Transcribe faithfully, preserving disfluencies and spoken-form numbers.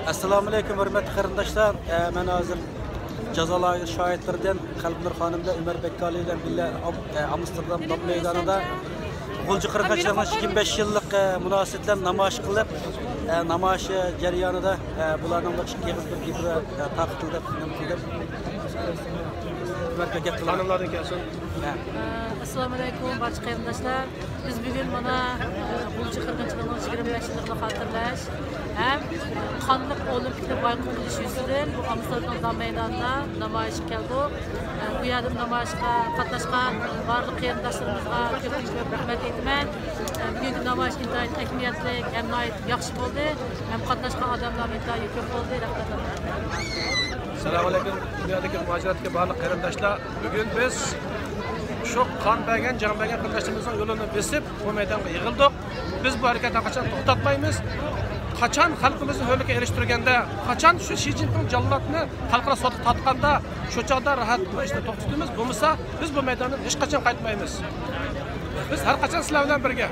ئەسسالامۇئەلەيكۇم، ھۆرمەتلىك قېرىنداشلار. ئە، مەن ھازىر جازا لاگېر شاھىتلىرىدىن قەلبىنۇر خانىم بىلەن ئۆمەر بەككالى بىلەن بىللە ئام-، ئە، ئامستېردام دام مەيدانىدا غۇلجا قىرغىنچىلىقنىڭ يىگىرمە بەش يىللىق، ئە، مۇناسىۋىتى بىلەن نامايىش قىلىپ، ئە، نامايىش جەريانىدا، ئە، بۇلارنىڭ بىر ئىككى ئېغىز بىر گېپىدە، ئە، تارقىتىلدى، نېمە قىلدى. ئۆمەر بەككە گەپ قىلىمەن. خانىملاردىن كەلسۇن. ھە. ئەسسالامۇئەلەيكۇم، بارچە قېرىنداشلار. بىز بۈگۈن مانا، ئە، غۇلجا قىرغىنچىلىقنىڭ يىگىرمە بەش يىللىقىنى خاتىرىلەش ھەم قانلىق ئولىمپىكنى بايقۇت قىلىش يۈزىسىدىن بۇ ئامستېردام دام مەيدانىدا نامايىشقا كەلدۇق. ئە، بۇ يەردە نامايىشقا قاتناشقان، ئە، بارلىق قېرىنداشلىرىمىزغا كۆپتىن كۆپ رەھمەت ئېيتىمەن. ئە، بۈگۈنكى نامايىش ئىنتايىن ئەھمىيەتلىك ھەم ناھايىتى ياخشى بولدى. ھەم قاتناشقان ئادەملەر ئىنتايىن كۆپ بولدى. رەھمەت. ئەسسالامۇئەلەيكۇم. دۇنيادىكى مۇھاجىرەتتىكى بارلىق قېرىنداشلار، بۈگۈن بىز شۇ قان بەرگەن، جان بەرگەن قېرىنداشلىرىمىزنىڭ يولىنى بېسىپ، بۇ مەيدانغا يىغىلدۇق. بىز بۇ ھەرىكەتنى ھەرقاچان توختاتمايمىز. قاچان خەلقىمىزنى ھۆرلۈككە ئېرىشتۈرگەندە، قاچان شۇ شى جىنپىڭ جاللاتنى خەلقئارا سوتقا تارتقاندا، شۇ چاغدا راھەت بۇ ئىشنى توختىتىمىز. بولمىسا، بىز بۇ مەيداندىن ھېچقاچان قايتمايمىز. بىز ھەرقاچان سىلەر بىلەن بىرگە.